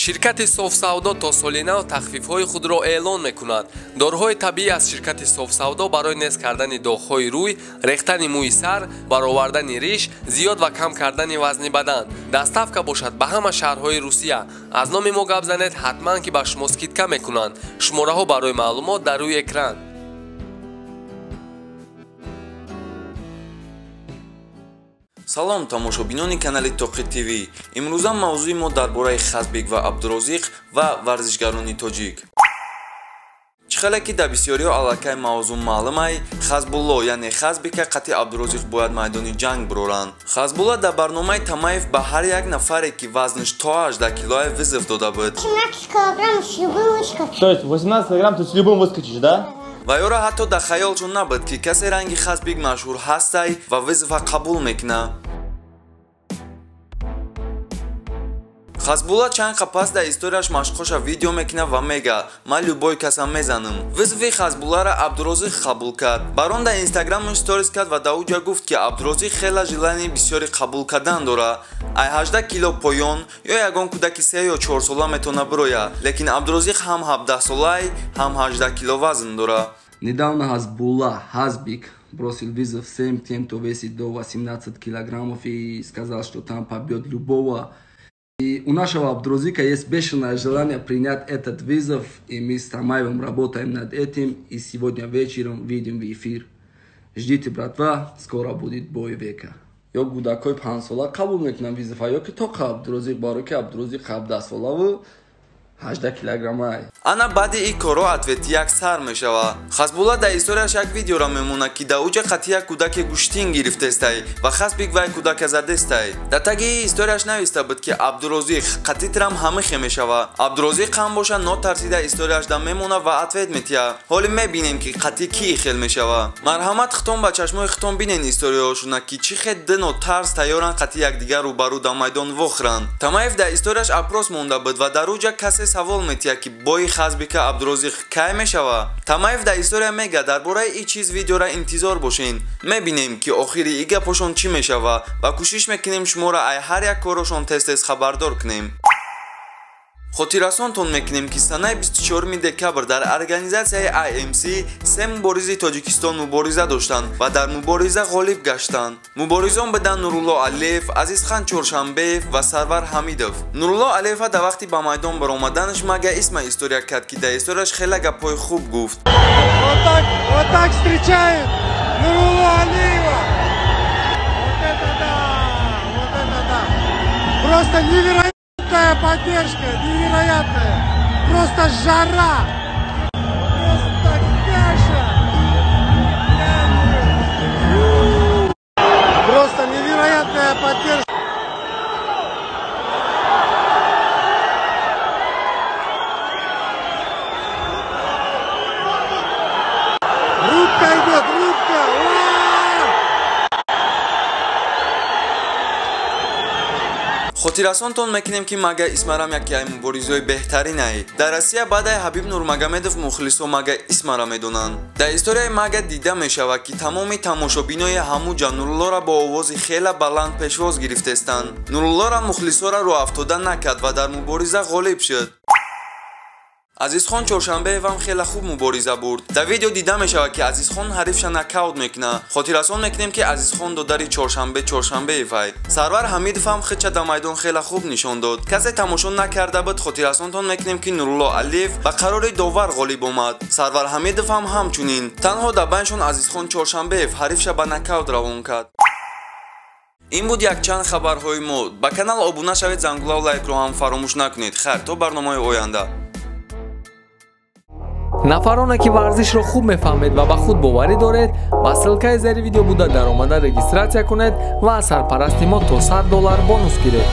Ширкати Софсавдо то соли нав тахфифҳои худро эълон мекунад. Доруҳои табиӣ аз ширкати Софсавдо барои нест кардани доғҳои рӯй, рехтани мӯи сар, баровардани риш, зиёд ва кам кардани вазни бадан. Доставка бошад ба ҳама шаҳрҳои Русия. Аз номи мо гап занед, ҳатман ки ба шумо скидка мекунанд. Шумораҳо барои маълумот дар рӯи экран. Салом тамошобинони канали Тоқи ТВ. Имрӯза мавзӯи мо дар бораи Хазбек ва Абдурозиқ ва варзишгарони тоҷик. Чӣ хеле ки дар бисёриҳо аллакай мавзӯъ маълумай, Хазбулло яъне Хазбека қатъи Абдурозиқ бояд майдони ҷанг бироранд. Хазбулло дар барномаи Тамаев ба ҳар як нафаре ки вазнаш то 18 килоя вызов дода буд. 18 килограмм с любым выскочишь. То есть 18 килограмм ты с любым выскочишь, да? Ва ёро ҳатто дар хаёлшон набуд, ки касе ранги Хазбек машҳур ҳастай ва вызова қабул мекунад. Хазбулла чанд қа пас дар историяш машқоша видео мекунад ва мега: «Ман любой касам мезанам». Вызови Хазбулларо Абдурозиқ қабул кард. Барон дар инстаграму сторис кард ва дар уҷа гуфт, ки Абдурозиқ хела желании бисёри қабул кардан дорад. Ай 18 кило поён ё ягон кӯдаки 3 ё 4 сола метавона бирояд, лекин Абдурозиқ ҳам 17 солай, ҳам 18 кило вазн дорад. Недавно Хазбулла Хазбик бросил вызов всем тем, кто весит до 18 килограммов, и сказал, что там побьет любого. И у нашего Абдурозика есть бешеное желание принять этот вызов, и мы с Тамаевым работаем над этим, и сегодня вечером выйдем в эфир. Ждите, братва, скоро будет бой века. Ё кӯдакои 5 сола қабул мекунам вызова, ё ки то Абдурозик, барои ки Абдурозик 17 солаву 18 килограммай. Ана баъди ин корҳо ответи як сар мешавад. Хазбулла дар историяш як видеоро мемонад, ки дар уҷа қатъи як кӯдаке гӯштин гирифтестай ва Хазбик вай кӯдака задестай. Дар таги ин историяш нависта буд, ки Абдурозиқ қатъи трам ҳамихе мешавад. Абдурозиқ ҳам боша нотарсида историяш да мемонад ва ответ метиҳад. Ҳоле мебинем, ки қатъи ки хел мешавад. Марҳамат, хитон ба чашмои хитон бинен историёшона, ки чӣ хел ду нотарс тайёранд қатъи якдигар рӯбарӯ дар майдон вохӯранд. Тамаев дар историяш опрос монда буд ва дар уҷа касе савол метиҳад, ки бои Хазбека Абдурозиқ кай мешавад. Тамаев дар история мега: «Дар бораи ин чиз видеора интизор бошен». Мебинем, ки охири и гапошон чӣ мешавад, ва кӯшиш мекунем шуморо ай ҳар як корошон тез-тез хабардор кунем. Хотиррасонтон мекунем, ки санаи 24 декабр дар организатсияи IMC се муборизи Тоҷикистон мубориза доштанд ва дар мубориза ғолиб гаштанд. Муборизон буданд Нурулло Алиев, Азизхан Чоршанбеев ва Сарвар Ҳамидов. Нурулло Алиева дар вақти ба майдон баромаданаш Мага Исма история кард, ки дар историяш хеле гапҳои хуб гуфт. Вот так, вот так встречает Нурулло Алиева. Вот это да, вот это да. Просто невероятная поддержка, невероятная. Просто жара. Просто каша. Просто невероятная поддержка. Рубка идет, рубка! Ура! Хотиррасонтон мекунем, ки Мага Исмарам яке ай муборизои беҳтаринай дар Россия. Баъдаи Ҳабиб Нурмагомедов мухлисо Мага Исмара медонанд. Дар историяи Мага дида мешавад, ки тамоми тамошобинои ҳамуҷа Нуруллоро бо овози хела баланд пешвоз гирифтестанд. Нуруллора мухлисора рӯафтода накард ва дар мубориза ғолиб шуд. Азизхон Чоршанбеевам хеле хуб мубориза бурд. Дар видео дида мешавад, ки Азизхон ҳарифша нокаут мекунад. Хотиррасон мекунем, ки Азизхон додари Чоршанбе Чоршанбеевай. Сарвар Ҳамидов ҳам худша дар майдон хеле хуб нишон дод. Касе тамошо накарда буд, хотиррасонтон мекунем, ки Нурулло Алиев ба қарори довар ғолиб омад. Сарвар Ҳамидов ҳам ҳамчунин. Танҳо дар байншон Азизхон Чоршанбеев ҳарифша ба нокаут равон кард. Ин буд якчанд хабарҳои мо. Ба канал обуна шавед, зангулаву лайкро ҳам фаромӯш накунед. Хайр, то барномаи оянда. Нафароне, ки варзишро хуб мефаҳмед ва ба худ боварӣ доред, ба ссылкаи зери видео буда даромада регистрация кунед ва аз сарпарасти мо то 100 доллар бонус гиред.